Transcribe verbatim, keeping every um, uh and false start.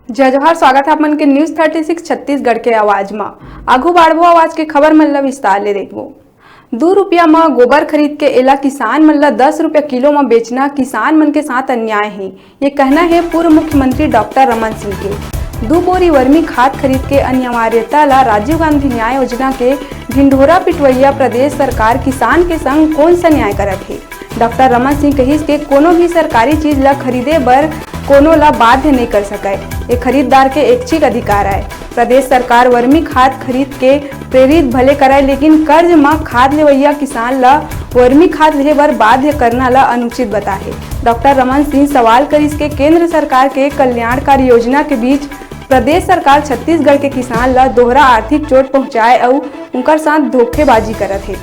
जय जोहार, स्वागत है आप मन के News Thirty Six छत्तीसगढ़ के आवाज म। आघू बाढ़बो आवाज के खबर मन ल विस्तार ले देखबो। दू रुपया म गोबर खरीद के एला किसान मन ल दस रुपया किलो म बेचना किसान मन के साथ अन्याय हे, ये कहना हे पूर्व मुख्यमंत्री डॉक्टर रमन सिंह के। दू बोरी वर्मी खाद खरीद के अनिवार्यता ला राजीव गांधी न्याय योजना के ढिंढोरा पिटवैया प्रदेश सरकार किसान के संग कौन सा न्याय करत हे। डॉक्टर रमन सिंह कहिस के कोनो भी सरकारी चीज ला खरीदे बर कोनो ला बाध्य नहीं कर सकय, ये खरीददार के ऐच्छिक अधिकार आय। प्रदेश सरकार वर्मी खाद खरीद के प्रेरित भले करय, लेकिन कर्ज म खाद लेवैया किसान ल वर्मी खाद लेहे बर बाध्य करना ल अनुचित बताहे। डॉक्टर रमन सिंह सवाल करिस के केंद्र सरकार के कल्याणकारी योजना के बीच प्रदेश सरकार छत्तीसगढ़ के किसान ल दोहरा आर्थिक चोट पहुंचाए अउ उनकर साथ धोखेबाजी करत हे।